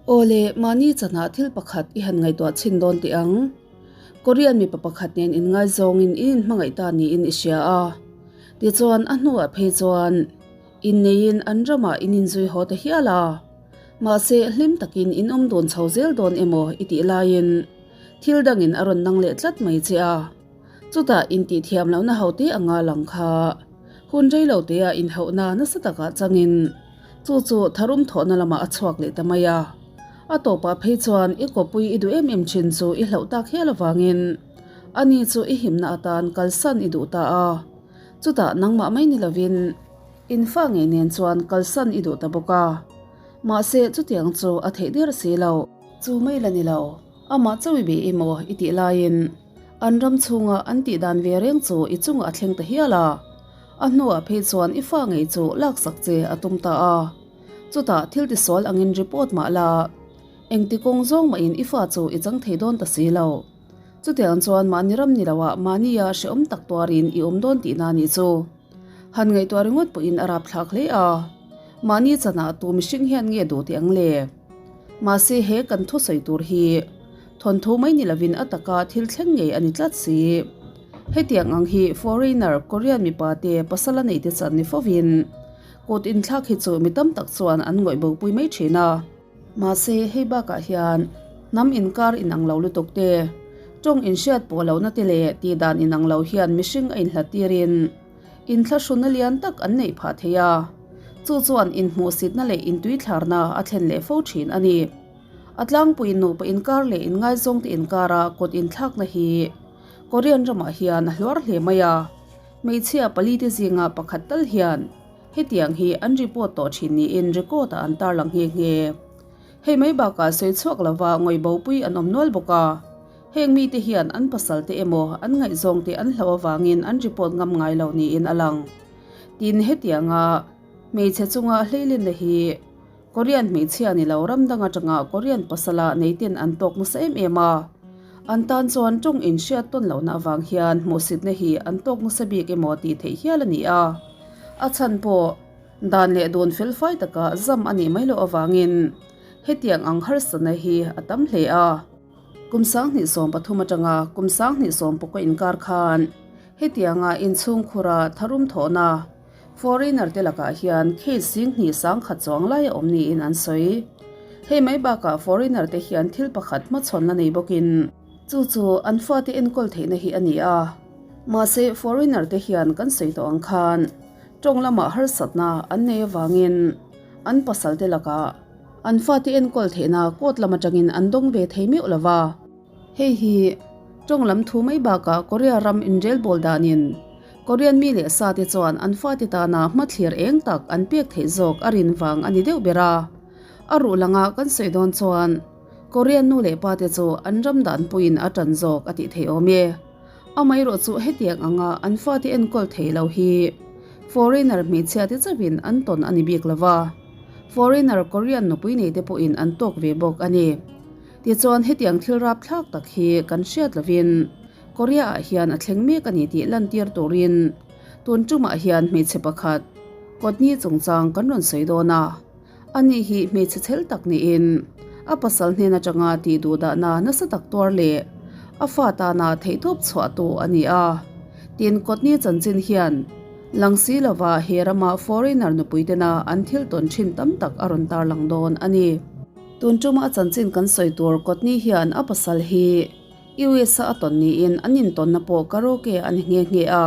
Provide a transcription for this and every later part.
Aw le, mahni chanah thil pakhat i han ngaihtuah chhin dawn teh ang. Korean mipa pakhat nen inngaizawngin in inhmangaih ta niin i hria a. Tichuan, a hnuah phei chuan inneiin an ramah in inzui haw ta hial a. Mahse, hlim takin in awm dawn chho zel dawn emaw i tih laiin thil dangin a rawn nang leh tlat mai che a. Chutah intihthiam lohna hote anga lang kha hun rei lo teah inhauhna nasa takah changin chu chu tharum thawhna lamah a chhuak leh ta mai a. A tawpah phei chuan i kawpui i duh em em thin chu i hlauh tak hial avangin ani chu i himna atan kalsan i duh ta a. Chutah nangmah mai ni lovin in fa ngei nen chuan kalsan i duh ta bawk a. Mahse chutiang chu a theih der si lo. Chu mai la ni lo, amah chauh i be emaw i tih laiin An ram chhunga an tih dan ve reng chu i chungah a thleng ta hial a, a hnuah phei chuan i fa ngei chu laksak che a tum ta a. Chutah thil tisual angin report mah la, engti kawng zawng mahin i fa chu i chang thei dawn ta si lo. Chutiang chuan mahni ram ni loah mahnia hrehawm tak tuarin i awm dawn tihna a nih chu. Han ngaihtuah ringawt pawhin a rapthlak hle a, mahni chanah tu mihring hian nge duh teh ang le? Mahse he kan thusawi tur hi Thawnthu mai ni lovin a taka thil thleng ngei a ni tlat si. Hetiang ang hi foreigner Korean mipa te pasal a nei te chan ni fovin kut inthlak hi chu mi tam tak chuan an ngawih bopui mai thin a. Mahse hei bakah hian hnam inkar inang lo lutuk te, tawng inhriat pawh lohna te leh tihdan inang lo hian mihring a inhlat tirin inthlahrunna lian tak an neih phah thei a, chu chuan inhmuhsitna leh intuithlarna a thlen leh fo thin a ni. A tlangpui nupa inkar leh inngaizawngte inkara kut inthlakna hi Korean ramah hian a hluar hle mai a, hmeichhia palite zinga pakhat tal hian hetiang hi an report tawh thin niin record ah an tarlang nghe nghe. Hei mai bakah sawi chhuak lova ngawih bopui an awm nual bawk a, heng mite hian an pasalte emaw an ngaihzawngte an hlauh avangin an report ngam ngai lo niin a lang. Tin, hetianga hmeichhe chunga hleilenna hi Korean hmeichhia ni lo ram dang atanga Korean pasala neiten an tawk nasa em em a, an tan chuan tawng inhriat tawn lohna avang hian hmuhsitna hi an tawk nasa bik emaw tih theih hial a ni a. A chhan pawh dan leh dun felfai taka zam a nih mai loh avangin hetiang ang harsatna hi a tam hle a. Kum 2013 atanga kum 2019 inkar khan hetianga inchhungkhura tharum thawhna, Foreigner te lakah hian case zing hnih sang khat chuang lai a awm niin an sawi. Hei mai bakah foreigner te hian thil pakhat hmachhawn la nei bawkin chu chu an fate enkawl theihna hi a ni a. Mahse foreigner te hian kan sawi tawh ang khan tawng lamah harsatna an nei avangin an pasal te lakah an fate enkawl theihna court lam atangin an dawng ve thei meuh lova. Hei hi tawng lam thu mai bakah Korea ram inrelbawl danin Korean mi leh sa te chuan an fate tana hmathlir eng tak an pek theih zawk a rin vang a ni deuh ber a. A ruh langa kan sawi dawn chuan Korean nu leh pa te chu an ram dan puiin a tan zawk a tih theih awm e. Amaherawh chu hetiang anga an fate enkawl thei lo hi foreigner hmeichhia te chauhin an tawn a ni bik lo va, foreigner Korean nupui nei te pawhin an tawk ve bawk a ni. Tichuan hetiang thil rapthlak tak hi kan hriat lovin Korea ah hian a thleng mek a ni tih lantir turin tun tumah hian hmeichhe pakhat kawtni chungchang kan rawn sawi dawn a, ani hi hmeichhe chhel tak niin a pasal hnen atanga tih duh dahna nasa tak tuar leh a fa tana theihtawp chhuahtu a ni a. Tin, kawtni chanchin hian lang si lova he rama foreigner nupui tena an thil tawn thin tam tak a rawn tarlang dawn a ni. Tun tuma a chanchin kan sawi tur kawtni hian a pasal hi US-a a tawn niin an intawnna pawh karaoke a ni nghe nghe a.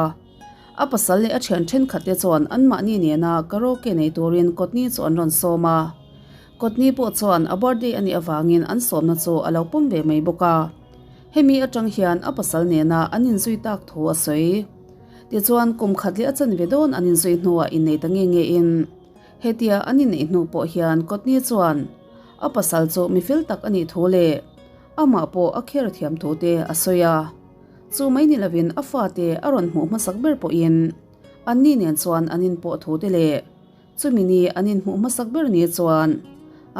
A pasal leh a thian thenkhatte chuan anmahni nena karaoke nei turin kawtni chu an rawn sawm a. Kawtni pawh chuan a birthday a nih avangin an sawmna chu a lo pawm ve mai bawk a. Hemi atang hian a pasal nena an inzui tak thu a sawi. Tichuan kum khat leh a chanve dawn an inzui hnuah innei ta nge ngein hetia an inneih hnu pawh hian kawtni chuan a pasal chu mi fel tak a nih thu leh Amah pawh a kher thiam thu te a sawi a, chu mai ni lovin a fate a rawn hmuh hmasak ber pawhin anni nen chuan an inpawh thu te leh chumi ni an inhmuh hmasak ber ni chuan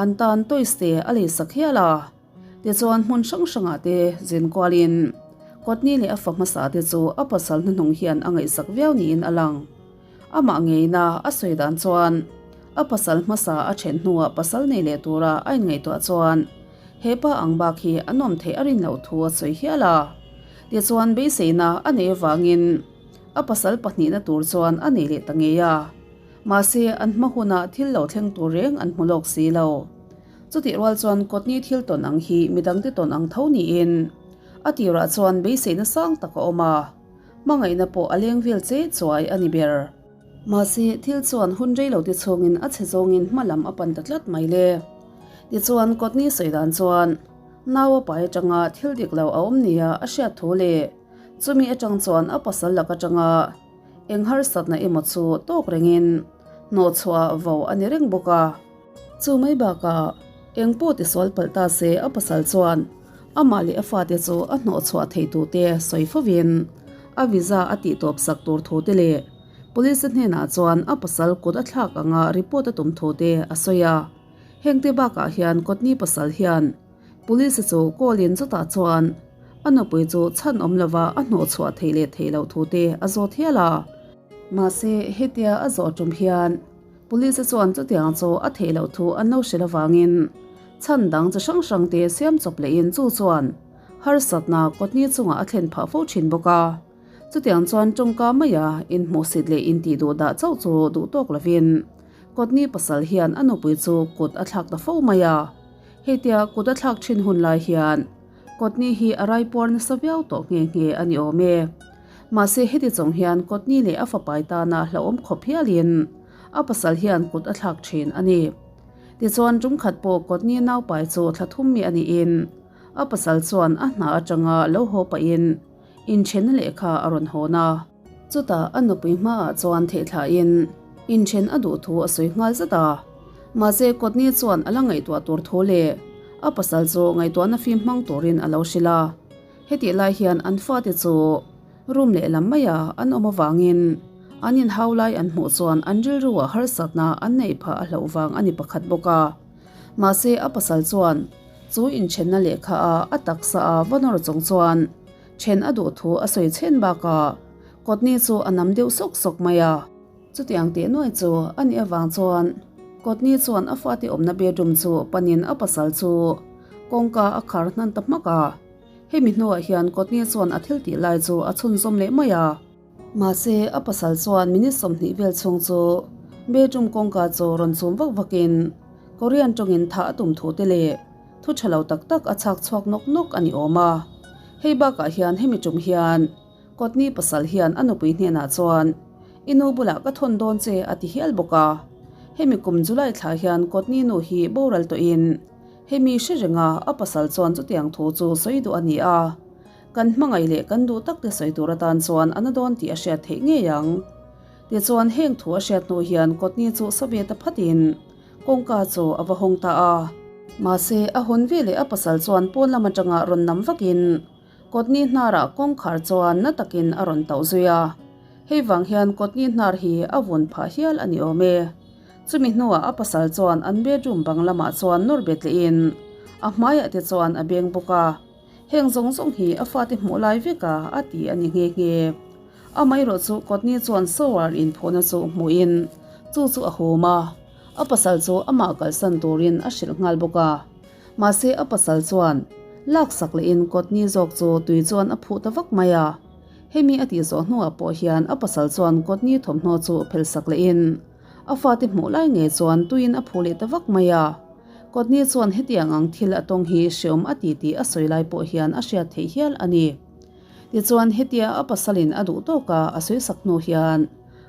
an tan toys te a leisak hial a. Tichuan hmun hrang hrangah te zin kualin kawtni leh a fa hmasa te chu a pasal hnuhnung hian a ngaihsak viau niin a lang. Amah ngeina a sawi dan chuan. A pasal hmasa a then hnuah pasal nei leh tura a inngaihtuah chuan he pa ang bak hi a nawm theih a rin loh thu a sawi hial a. Tichuan beiseina a nei avangin a pasal pahnihna tur chuan a nei leh ta ngei a. Mahse an hma hunah thil lo thleng tur reng an hmu lawk si lo. Chutih rual chuan kawtni thil tawn ang hi midangte tawn ang tho niin a tirah chuan beiseina sang tak a awm a, hmangaihna pawh a leng vel che chuai a ni ber. Mahse thil chuan hun rei lo te chhungin a chhe zawngin hma lam a pan ta tlat mai le. Tichuan kawtni sawi dan chuan nau a pai atanga thil dik lo a awm nia a hriat thu leh chumi atang chuan a pasal lak atanga eng harsatna emaw chu tawk rengin hnawhchhuah vo a ni reng bawk a. Chu mai bakah eng pawh tisual palh ta se a pasal chuan amah leh a fate chu a hnawhchhuah thei tute sawi fovin a visa a tihtawp sak tur thute leh police hnenah chuan a pasal kut a thlak anga report a tum thute a sawi a. Hengte bakah hian kawtni pasal hian police chu call in chutah chuan a nupui chu chhan awm lova a hnawhchhuah theih leh theih loh thute a zawt hial a. Mahse hetia a zawh tum hian Police chuan chutiang chu a theih loh thu an lo hrilh avangin chhan dang chi hrang hrang te siam chawp lehin chu chuan harsatna kawtni chungah a thlen phah fo thin bawk a. Chutiang chuan tawngka maia inhmuhsit leh intih duh dah chauh chu duh tawk lovin kawtni pasal hian a nupui chu kut a thlak ta fo mai a. Heitia kut a thlak thin hun lai hian kawtni hi a raipuar nasa viau tawh nghe nghe a ni awm e. Mahse heti chawng hian kawtni leh a fapai tana hlauhawm khawp hialin a pasal hian kut a thlak thin a ni. Tichuan tumkhat pawh kawtni naupai chu thla thum mi a niin a pasal chuan a hna atanga lo haw pahin inthenna lehkha a rawn hawn a. Chutah a nupui hmaah chuan thehthlain inthen a duh thu a sawi nghal zat a. Mahse kawtni chuan a la ngaihtuah tur thu leh a pasal chu ngaihtuahna fim hmang turin a lo hrilh a. Hetih lai hian an fate chu room lehlam maia an awm avangin an inhau lai an hmuh chuan an rilruah harsatna an neih phah a hlauh vang a ni pakhat bawk a. Mahse a pasal chuan chu inthenna lehkha a a taksa a va nawr chung chuan then a duh thu a sawi chhen bakah kawtni chu a nam deuh sawk sawk mai a. Chutiang teh nuai chu a nih avang chuan kawtni chuan a fate awmna bedroom chu panin a pasal chu kawngka a khar hnan ta hmak a. Hemi hnuah hian kawtni chuan a thil tih lai chu a chhunzawm leh mai a. Mahse, a pasal chuan minute 20 vel chhung chu bedroom kawngka chu rawn chum vak vakin Korean tawngin thah a tum thu te leh thu tha lo tak tak a chhak chhuak nawk nawk a ni awm a. Hei bakah hian hemi tum hian Kawtni pasal hian a nupui hnenah chuan, I nu bulah ka thawn dawn che a ti hial bawk a. Hemi kum July thla hian Kawtni nu hi boral tawhin hemi hre renga a pasal chuan chutiang thu chu sawi duh a ni a. Kan hmangaih leh kan duh tak te sawi tur atan chuan a na dawn tih a hriat theih ngei ang. Tichuan heng thu a hriat hnu hian Kawtni chu Soviet-a phatin kawngka chu a va hawng ta a. Mahse a hawn veleh a pasal chuan pawn lam atanga rawn nam vakin Kawtni hnarah kawngkhar chuan na takin a rawn tauh zui a, hei vang hian kawtni hnar hi a vun phah hial a ni awm e. Chumi hnuah a pasal chuan an bedroom bang lamah chuan nawr bet lehin a hmaiah te chuan a beng bawk a, heng zawng zawng hi a fate hmuh lai veka a ti a ni nghe nghe. Amaherawh chu kawtni chuan shower inphuhna chu hmuhin chu chu a hum a, a pasal chu amah kalsan turin a hrilh nghal bawk a. Mahse a pasal chuan laksak lehin kawtni zawk chu tui chuan a phuh ta vak mai a. Hemi a tih zawh hnuah pawh hian a pasal chuan kawtni thawmhnaw chu phelsak lehin a fate hmuh lai ngei chuan tuiin a phuh leh ta vak mai a. Kawtni chuan hetiang ang thil a tawng hi hreawm a ti tih a sawi lai pawh hian a hriat theih hial a ni. Tichuan hetia a pasalin a duh tawka a sawisak hnu hian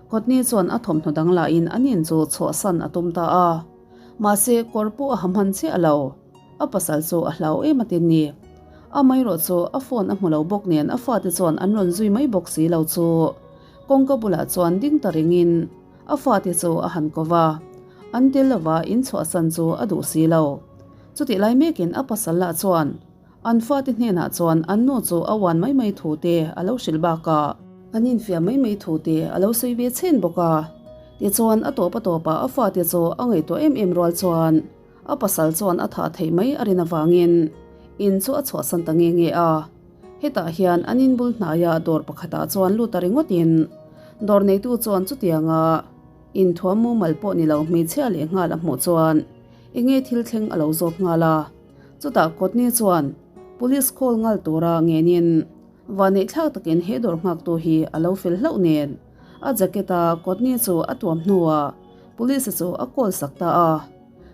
kawtni chuan a thawmhnaw dang lahin an in chu chhuahsan a tum ta a. Mahse, kawr pawh a ha hman chiah lo. A pasal chu a hlau em a tin ni. Amaherawh chu a phone a hmu lo bawk nen a fate chuan an rawn zui mai bawk si lo chu kawngka bulah chuan ding ta ringin a fate chu a han ko va. An tel lova in chhuahsan chu a duh si lo. Chutih lai mekin a pasal lah chuan An fate hnenah chuan an nu chu a uan mai mai thu te a lo hrilh bakah an infiam mai mai thu te a lo sawi ve chhen bawk a. Tichuan a tawp a tawpah a fate chu a ngaihtuah em em rual chuan a pasal chuan a thah theih mai a rin avangin in chu a chhuahsan ta nge nge a. Hetah hian an inbul hnaia dawr pakhatah chuan lut ta ringawtin dawr neitu chuan chutianga. Inthuam mumal pawh ni lo hmeichhia leh nghal a hmuh chuan enge thil thleng a lo zawt nghal a. Chutah Kawtni chuan Police call nghal tura ngenin Vaneihthlak takin he dawr nghaktu hi a lo fel hlauh nen a jacket a Kawtni chu a tuam hnuah Police chu a call sak ta a.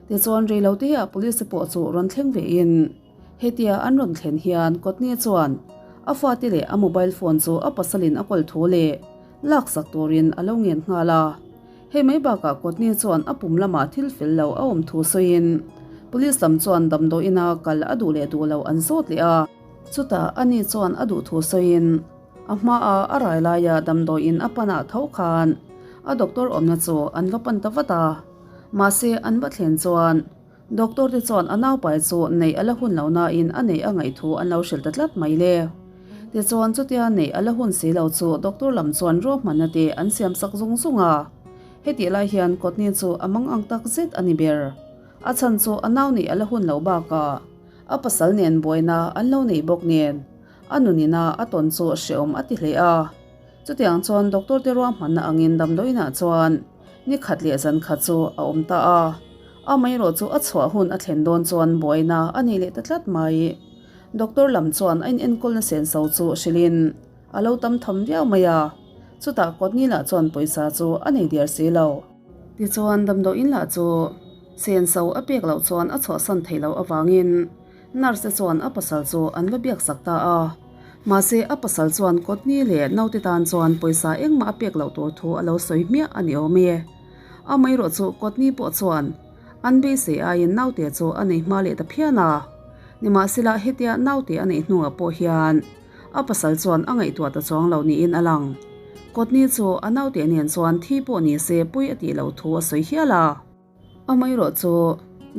Tichuan reiloteah Police pawh chu rawn thleng vein Hetia an rawn thlen hian Kawtni chuan a fate leh a mobile phone chu a pasalin a kawl thu leh laksak turin a lo ngen nghal a. Hei mai bakah Kawtni chuan a pum lamah thil fel lo a awm thu sawiin Police lam chuan damdawiina kal a duh leh duh lo an zawt leh a. Chutah ani chuan a duh thu sawiin a hmaa a rai laia damdawiin a panah tho khan a doctor awmna chu an va pan ta vat a. Mahse an va thlen chuan Doctor te chuan a naupai chu neih a la hun lo nain a neih a ngaih thu an lo hrilh ta tlat mai le. Tichuan chutia neih a la hun si lo chu doctor lam chuan ruahmanna te an siam sak zung zung a. Hetih lai hian Kawtni chu a mang ang tak zet a ni ber. A chhan chu a nau neih a la hun lo bakah a pasal nen buaina an lo nei bawk nen a nunina a tawn chu hreawm a ti hle a. Chutiang chuan doctor te ruahmanna angin damdawiinah chuan Ni khat leh zan khat chu a awm ta a, amaherawh chu a chhuah hun a thlen dawn chuan buaina a nei leh ta tlat mai. Doctor lam chuan a inenkawlna senso chu hrilhin a lo tam tham viau mai a, chutah Kawtni lah chuan pawisa chu a nei diar si lo. Tichuan damdawiin lah chu senso a pek loh chuan a chhuahsan theih loh avangin Nurse te chuan a pasal chu an va biak sak ta a. Mahse, a pasal chuan kawtni leh naute tan chuan pawisa engmah a pek loh tur thu a lo sawi hmiah a ni awm e. Amaherawh chu kawtni pawh chuan an beisei aiin naute chu a nei hma leh ta phian a. Nimahsela, hetia naute a neih hnuah pawh hian a pasal chuan a ngaihtuah ta chuang lo niin a lang. Kawtni chu a naute nen chuan thi pawh ni se pui a tih loh thu a sawi hial a. Amaherawh chu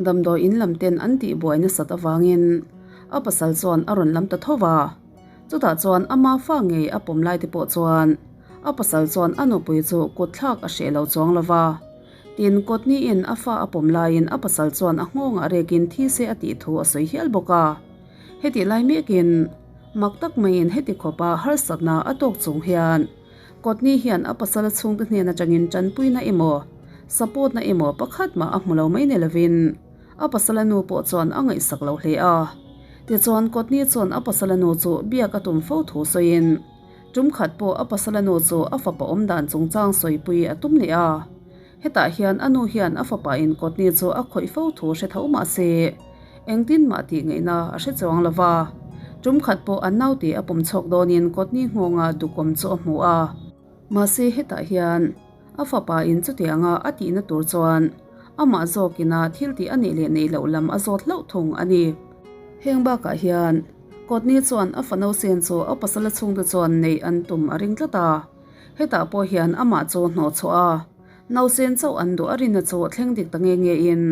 damdawi in lam ten an tih buai nasat avangin a pasal chuan a rawn lam ta tho va. Chutah chuan ama fa ngei a pawm lai te pawh chuan a pasal chuan a nupui chu kut thlak a hreh lo chuang lo va. Tin, Kawtniin a fa a pawm laiin a pasal chuan a nghawngah rekin thi se a tih thu a sawi hial bawk a. Hetih lai mekin mak tak maiin heti khawpa harsatna a tawk chung hian Kawtni hian a pasal chhungte hnen atangin tanpuina emaw, support na emaw pakhat mah a hmu lo mai ni lovin a pasala nu pawh chuan a ngaihsak lo hle a. Tichuan Kawtni chuan a pasala nu chu biak a tum fo thu sawiin tum khat pawh a pasala nu chu a fapa awm dan chungchang sawipui a tum leh a. Hetah hian a nu hian a fapa in Kawtni chu a khawih fo thu hre tho mah se engtin mah tih ngaihna a hre chuang lo va. Tum khat pawh an naute a pawm chhuak dawnin Kawtni nghawnga dukawm chu a hmu a. Mahse hetah hian a fapa in chutianga a tihna tur chuan amah zawkina thil tih a neih leh neih loh lam a zawt hlauh thung a ni. Heng bakah hian Kawtni chuan a fano sen chu a pasala chhungte chuan neih an tum a ring tlat a. Hetah pawh hian amah chu hnawh chhuah a, nausen chauh an duh a rinna chu thleng dik ta nge nge in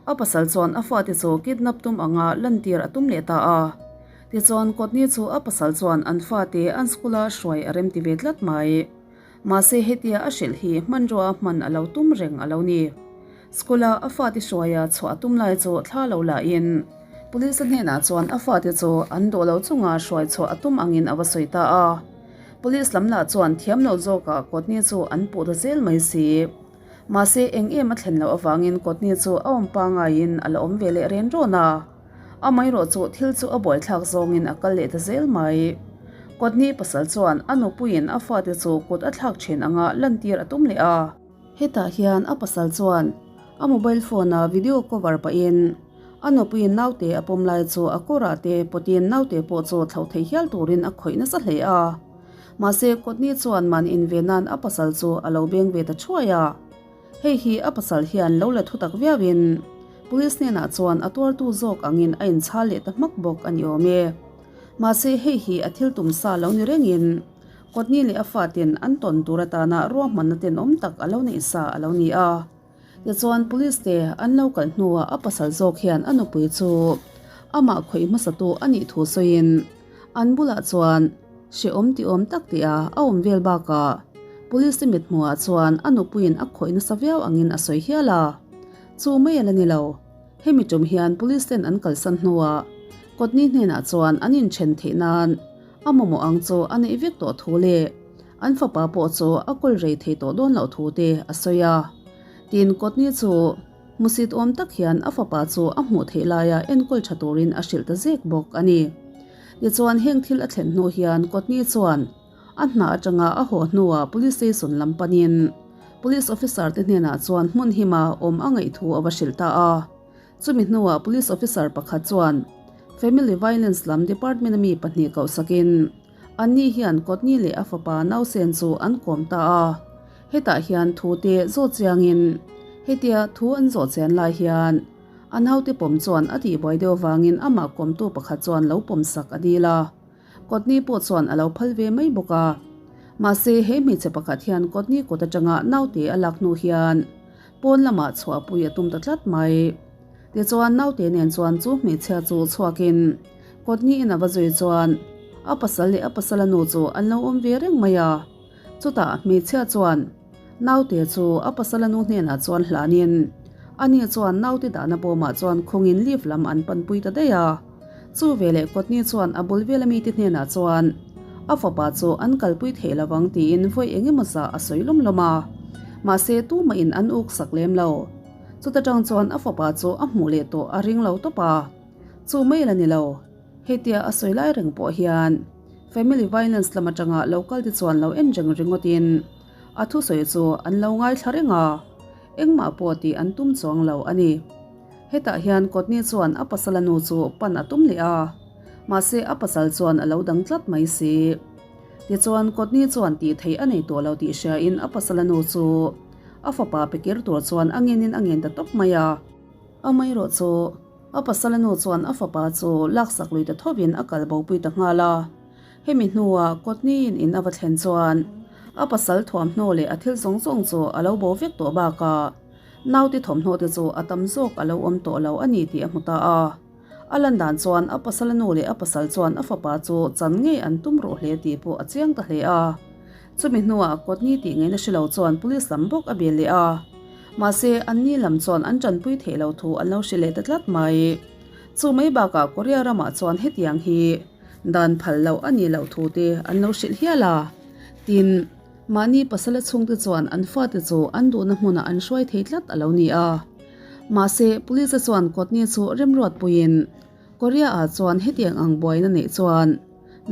a pasal chuan a fate chu kidnap tum anga lantir a tum leh ta a. Tichuan Kawtni chu a pasal chuan an fate an school a hruai a rem ti ve tlat mai. Mahse hetia a hrilh hi hmanrua hman a lo tum reng a lo ni. School a a fate hruaia chhuah a tum lai chu thla lo la in Police hnenah chuan a fate chu an duh lo chunga hruai chhuah a tum angin a va sawi ta a. Police lam lah chuan thiam lo zawkah Kawtni chu an puh ta zel mai si. Mahse eng em a thlen loh avangin Kawtni chu a awm pangaiin a la awm ve leh ren rawn a. Amaherawh chu thil chu a buaithlak zawngin a kal leh ta zel mai. Kawtni pasal chuan a nupuiin a fate chu kut a thlak thin anga lantir a tum leh a. Hetah hian a pasal chuan a mobile phone a video cover pahin a nupuiin naute a pawm lai chu a kawrah te pawtin naute pawh chu thlauh thei hial turin a khawih nasa hle a. Mahse Kawtni chuan mahni inve nan a pasal chu a lo beng ve ta thuai a. Hei hi a pasal hian lo la thutak viauin Police hnenah chuan a tuartu zawk angin a inchhal leh ta hmak bawk a ni awm e. Mahse hei hi a thil tum sa lo ni rengin Kawtni leh a faten an tawn tur atana ruahmanna tenawm tak a lo neih sa a lo ni a. Tichuan Police te an lo kal hnuah a pasal zawk hian a nupui chu amah khawih hmasatu a nih thu sawiin an bulah chuan hrehawm ti awm tak tih a a awm vel bakah Police te mithmuhah chuan a nupuiin a khawih nasa viau angin a sawi hial a. Chu mai a la ni lo. Hemi tum hian Police ten an kalsan hnuah Kawtni hnenah chuan an inthen theih nan a mamawh ang chu a neih vek tawh thu leh. An fapa pawh chu a kawl rei thei tawh dawn loh thu te a sawi a. Tin, Kawtni chu hmusit awm tak hian a fapa chu a hmuh theih laia enkawl tha turin a hrilh ta zek bawk a ni. Tichuan, heng thil a thlen hnu hian Kawtni chuan a hna atanga a haw hnuah Police Station lam panin Police Officer te hnenah chuan hmun hima awm a ngaih thu a va hrilh ta a. Chumi hnuah Police Officer pakhat chuan Family Violence lam Department a mi pahnih kohsakin Anni hian Kawtni leh a fapa Nausen chu an kawm ta a, hetah hian thu te zawt chiangin hetia thu an zawh chian lai hian a naute pawm chuan a tihbuai deuh vangin amah kawmtu pakhat chuan lo pawm sak a dil a, Kawtni pawh chuan a lo phal ve mai bawk a. Mahse he hmeichhe pakhat hian Kawtni kut atanga naute a lak hnu hian pawn lamah chhuahpui a tum ta tlat mai. Tichuan naute nen chuan chu hmeichhia chu chhuakin Kawtni in a va zui chuan a pasal leh a pasala nu chu an lo awm ve reng mai a. Chutah hmeichhia chuan naute chu a pasala nu hnenah chuan hlanin ani chuan naute dahna bawmah chuan khawngin lift lam an panpui ta daih a. Chu veleh Kawtni chuan a bul vela mite hnenah chuan a fapa chu an kalpui theih lovang tiin vawi eng emaw zah a sawi lawm lawm a. Mahse tumahin an uk sak lem lo. Chuta tang chuan a fapa chu a hmuh leh tawh a ring lo tawp a. Chu mai la ni lo, hetia a sawi lai reng pawh hian family violence lam atanga lo kal te chuan lo en reng ringawtin a thusawi chu an lo ngaithla reng a, engmah pawh tih an tum chuang lo a ni. Hetah hian Kawtni chuan a pasala nu chu pan a tum leh a, mahse a pasal chuan a lo dang tlat mai si. Tichuan Kawtni chuan tih theih a nei tawh lo tih hriain a pasala nu chu a fapa pe kir tur chuan a ngenin a ngen ta tawp mai a. Amaherawh chu A pasala nu chuan a fapa chu laksak lui ta thovin a kal bopui ta nghal a. Hemi hnuah Kawtniin in a va thlen chuan a pasal thuamhnaw leh a thil zawng zawng chu a lo bo vek tawh bakah naute thawmhnaw te chu a tam zawk a lo awm tawh lo a ni tih a hmu ta a. A lan dan chuan a pasala nu leh a pasal chuan a fapa chu chan ngei an tum ruh hle tih pawh a chiang ta hle a. Chumi hnuah Kawtni tih ngaihna hre lo chuan police lam bawk a bel leh a. Mahse, anni lam chuan an tanpui theih lo thu an lo hre leh ta tlat mai. Chu mai bakah Korea ramah chuan hetiang hi dan phal loh a nih loh thu te an lo hrilh hial a. Tin, mahni pasala chhungte chuan an fate chu an duhna hmunah an hruai thei tlat a lo ni a. Mahse, police-a chuan Kawtni chu remruatpuiin Korea-ah chuan hetiang ang buaina neih chuan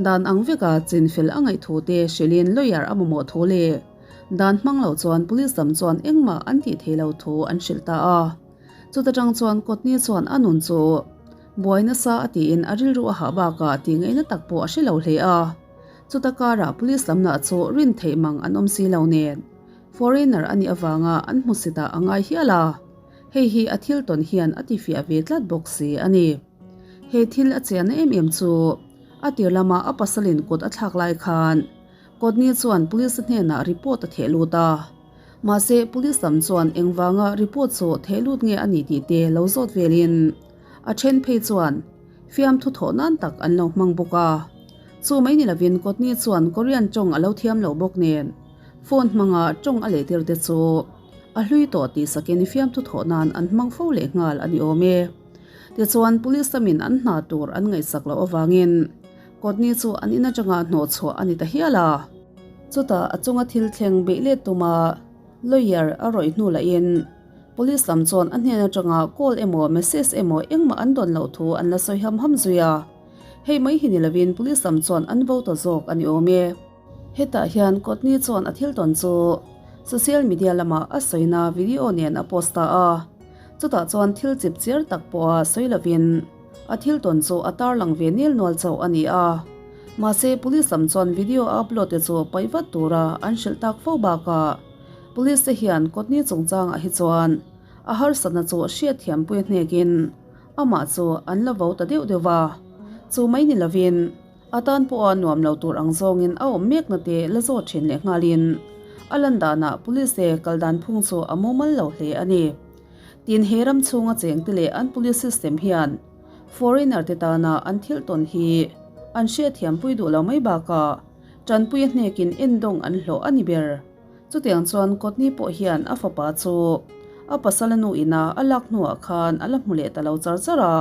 dan ang veka chinfel a ngaih thu te hrilhin lawyer a mamawh thu leh Dan hmang lo chuan police lam chuan engmah an tih thei lo thu an hrilh ta a. Chuta tang chuan Kawtni chuan a nun chu buai nasa a tiin a rilru a hah bakah tih ngaihna tak pawh a hre lo hle a. Chuta karah police lam lah chu rin theih mang an awm si lo nen foreigner a nih avanga an hmusitah a ngai hial a. Hei hi a thil tawn hian a tifiah ve tlat bawk si a ni. He thil a chiahna em em chu a tir lama a pasalin kut a thlak lai khan Kawtni chuan police hnenah report a theh lut a. Mahse, police lam chuan engvanga report chu theh lut nge a ni tih te lo zawt velin a then phei chuan fiamthu thawh nan tak an lo hmang bawk a. Chu mai ni lovin Kawtni chuan Korean tawng a lo thiam lo bawk nen phone hmanga tawng a lehtir te chu a hlui tawh tih sakin fiamthu thawh nan an hmang fo leh nghal a ni awm e. Tichuan, police lamin an hna tur an ngaihsak loh avangin Kawtni chu an in atanga hnawh chhuah a ni ta hial a. Chutah a chunga thil thleng beih let tuma lawyer a rawih hnu lahin police lam chuan a hnen atanga call emaw message emaw engmah an dawn loh thu an la sawi ham ham zui a. Hei mai hi ni lovin police lam chuan an vo ta zawk a ni awm e. Hetah hian Kawtni chuan a thil tawn chu social media lamah a sawina video nen a post ta a. Chutah chuan thil chip chiar tak pawha sawi lovin A thil tawn chu a tarlang ve nel nual chauh a ni a. Mahse, police lam chuan video a upload te chu paih vat tura an hrilh tak fo bakah police te hian kawtni chungchangah hi chuan a harsatna chu hriatthiampui hnekin amah chu an la vo ta deuh deuh va. Chu mai ni lovin a tan pawha nuam lo tur ang zawngin a awm mekna te la zawt thin leh nghalin a lan danah police te kal dan phung chu a mumal lo hle a ni. Tin he ram chhunga chengte leh an police system hian foreigner te tana an thil tawn hi an hriatthiampui duh lo mai bakah tanpui a hnekin endawng an hlawh a ni ber. Chutiang chuan Kawtni pawh hian a fapa chu a pasal a nu ina a lak hnuah khan a la hmu leh ta lo char char a.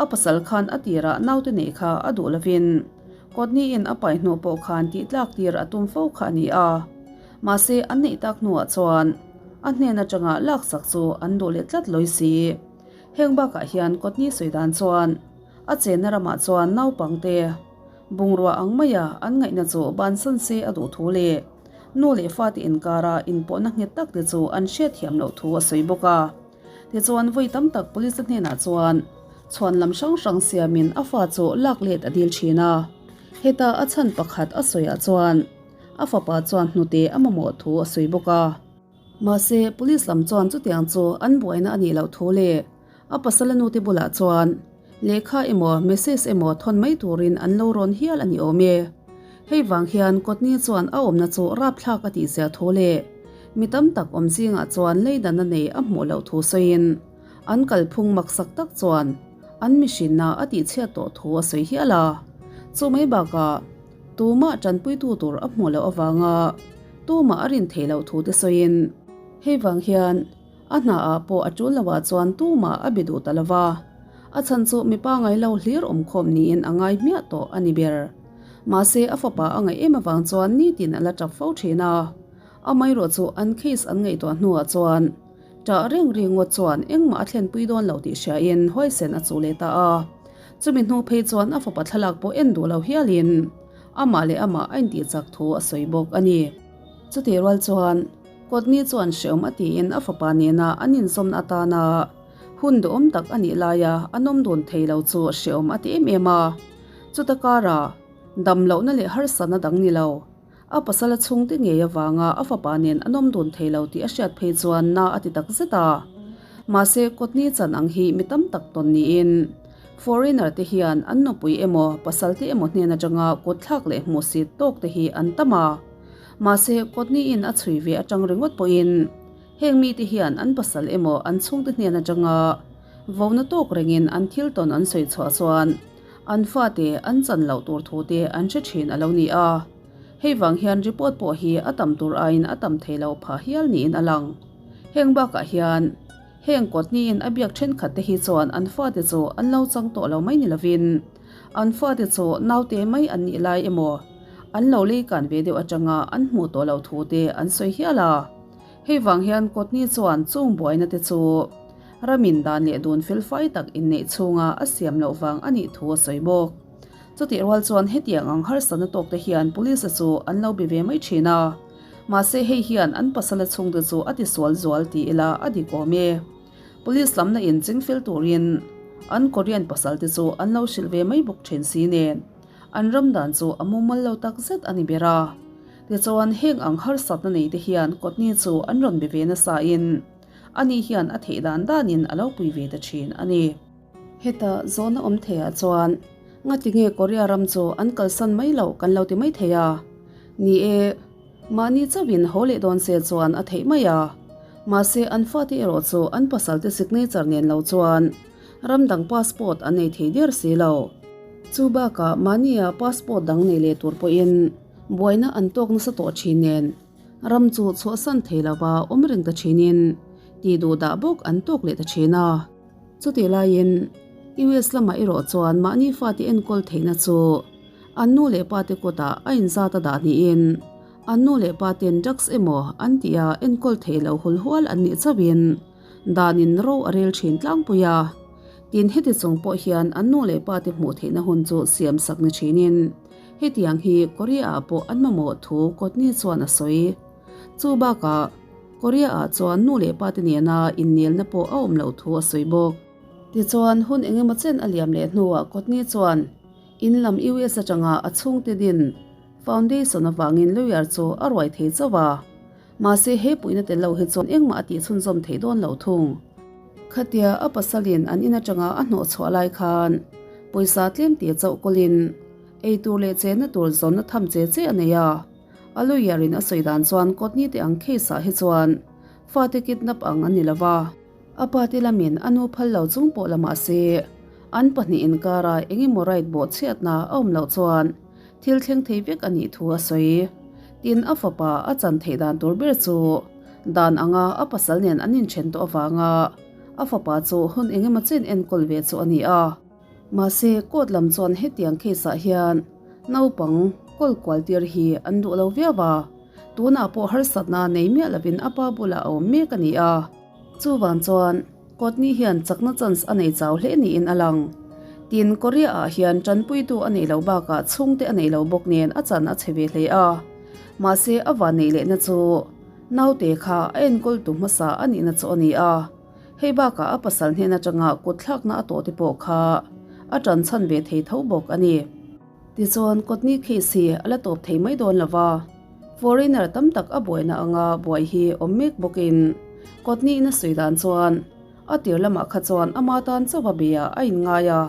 A pasal khan a tirah naute neih kha a duh lovin. Kawtniin a pai hnu pawh khan tihtlak tir a tum fo kha a ni a. Mahse, an neih tak hnuah chuan a hnen atanga laksak chu an duh leh tlat lawi si. Heng bakah hian Kawtni sawi dan chuan a chenna ramah chuan naupangte bungrua ang maia an ngaihna chu bansan se a duh thu leh nu leh fate inkara inpawhna nghet tak te chu an hriatthiam loh thu a sawi bawk a. Tichuan, vawi tam tak police hnenah chuan chhuan lam hrang hrang siamin a fa chu lak let a dil thin a. Heta a chhan pakhat a sawiah chuan a fapa chuan hnute a mamawh thu a sawi bawk a. Mahse, police lam chuan chutiang chu an buaina a nih loh thu leh a pasala nute bulah chuan lehkha emaw message emaw thawn mai turin an lo rawn hial a ni awm e. Hei vang hian Kawtni chuan a awmna chu rapthlak a tihzia thu leh mi tam tak awm zingah chuan leidan a nei a hmuh loh thu sawiin an kalphung maksak tak chuan an mihrinna a tihchhiat tawh thu a sawi hial a. Chu mai bakah tumah tanpuitu tur a hmuh loh avanga tumah a rin theih loh thu te sawiin hei vang hian A hna ah pawh a tul lo ah chuan tumah a be duh ta lo va, a chhan chu mipa ngai lo hlir awmkhawm niin a ngai hmiah tawh a ni ber. Mahse a fapa a ngaih em avang chuan nitin a la tap fo thin a, amaherawh chu an case an ngaihtuah hnuah chuan ṭah reng ringawt chuan engmah a thlenpui dawn lo tih hriain huaisen a chuh leh ta a. Chumi hnu phei chuan a fapa thlalak pawh en duh lo hialin amah leh amah a intihchak thu a sawi bawk a ni. Chutih rual chuan Kawtni chuan hreawm a tiin a fapa nena an inzawmna atana hun duhawm tak a nih laia a nawm dun thei lo chu hreawm a ti em em a. Chuta kara dam lohna leh harsatna dang ni lo, a pasala chhungte ngei avanga a fapa nen a nawm dun thei lo tih a hriat phei chuan na a ti tak zet a. Mahse, Kawtni chan ang hi mi tam tak tawn niin foreigner te hian an nupui emaw pasal te emaw hnen atanga kutthlak leh hmuhsit tawk te hi an tam a. Mahse, Kawtniin a chhui ve atang ringawt pawhin heng mite hian an pasal emaw an chhungte hnen atanga vona tawk rengin an thil tawn an sawi chhuah chuan an fate an chan loh tur thute an hre thin a lo ni a. Hei vang hian report pawh hi a tam tur aiin a tam thei lo phah hial niin a lang. Heng bakah hian heng Kawtniin a biak thenkhat te hi chuan an fate chu an lo chang tawh lo mai ni lovin an fate chu naute mai an nih lai emaw An lo lei kan ve deuh atanga an hmuh tawh loh thu te an sawi hial a. Hei vang hian Kawtni chuan chung buaina te chu ramin dan leh dun felfai tak inneih chhunga a siam loh vang a nih thu a sawi bawk. Chutih rual chuan hetiang ang harsatna tawk te hian police chu an lo be ve mai thin a. Mahse hei hian an pasala chhungte chu a tisual zual ti ila a dik awm e. Police lamna in chingfel turin an Korean pasal te chu an lo hrilh ve mai bawk thin si nen. An ram dan chu a mumal lo tak zet a ni ber a. Tichuan, heng ang harsatna nei te hian Kawtni chu an rawn be ve nasa in, ani hian a theih dan danin a lo pui ve ta thin a ni. Heta zawhna awm theiah chuan, Ngati nge Korea ram chu an kalsan mai loh kan lo ti mai thei a? Ni e, mahni chauhin haw leh dawn se chuan a theih mai a. Mahse, an fate erawh chu an pasalte signature nen lo chuan Ram dang passport an nei thei der si lo. Chu bakah mahnia passport dang nei leh tur pawhin buaina an tawk nasa tawh thin nen ram chu chhuahsan thei lova awm reng ta thinin tih duh dah bawk an tawk leh ta thin a. Chutih laiin US lamah erawh chuan mahni fate enkawl theihna chu an nu leh pate kutah a inzat a dah niin an nu leh paten drugs emaw an tih a enkawl theih loh hulhual an nih chauhin Danin ro a rel thin tlangpui a, tin heti chung pawh hian an nu leh pa te hmuh theihna hun chu siam sak ni thinin hetiang hi Korea-ah pawh an mamawh thu Kawtni chuan a sawi. Chu bakah Korea-ah chuan nu leh pa te nena innelna pawh a awm loh thu a sawi bawk. Tichuan hun engemaw chen a liam leh hnuah Kawtni chuan in lam US atanga a chhungte din foundation avangin lawyer chu a ruai thei chauh a. Mahse he puihna tel lo hi chuan engmah a tih chhunzawm theih dawn lo thung. Khatia a pasalin an in atanga a hnawh chhuah lai khan pawisa tlem tih chauh kawlin ei tur leh chenna tur zawnna tham che che a nei a. A lawyer in a sawi dan chuan Kawtni te ang case ah hi chuan fate kidnap ang a ni lo va. A pa te lamin a nu phal lo chung pawh la mahse an pahnih inkara eng emaw right bawh chhiatna a awm loh chuan Thil thleng thei vek a nih thu a sawi. Tin, a fapa a chan theih dan tur ber chu dan anga a pasal nen an inthen tawh avanga a fapa chu hun engemaw chen enkawl ve chu a ni a. Mahse, court lam chuan hetiang case ah hian Naupang kawl kual tir hi an duh lo viau a, tunah pawh harsatna nei miah lovin a pa bulah a awm mek a ni a. Chuvang chuan Kawtni hian chakna chance a nei chau hle niin a lang. Tin, Korea ah hian tanpuitu a neih loh bakah chhungte a neih loh bawk nen a chan a chhe ve hle a. Mahse a van neih lehna chu naute kha a enkawltu hmasa a nihna chu a ni a. Hei bakah a pasal hnen atanga kutthlakna a tawh te pawh kha a tan chhan ve thei tho bawk a ni. Tichuan, Kawtni case hi a la tawp thei mai dawn lo va, foreigner tam tak a buaina anga buai hi awm mek bawkin Kawtni in a sawi dan chuan a tir lamah kha chuan ama tan chauh a bia a inngai a,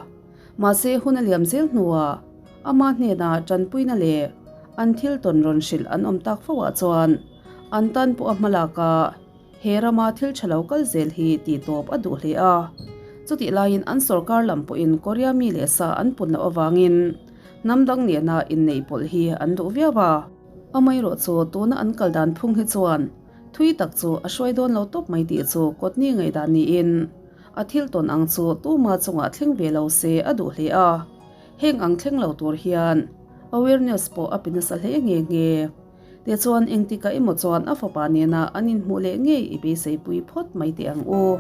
mahse hun a liam zel hnuah ama hnena tanpuina leh an thil tawn rawn hrilh an awm tak fo ah chuan an tan pawh a hmalak a. He rama thil tha lo kal zel hi tih tawp a duh hle a. Chutih laiin an sorkar lam pawhin Korea mi leh sa an pun loh avangin hnam dang nena inneih pawlh hi an duh viau a. Amaherawh chu tuna an kal dan phung hi chuan thui tak chu a hruai dawn lo tawp mai tih chu kawtni ngaihdan niin a thil tawn ang chu tuma chungah thleng ve lo se a duh hle a. Heng ang thleng lo tur hian awareness pawh a pe nasa hle nghe nghe. Tichuan, engtikah emaw chuan a fapa nena an inhmuh leh ngei i beiseipui phawt mai teh ang u.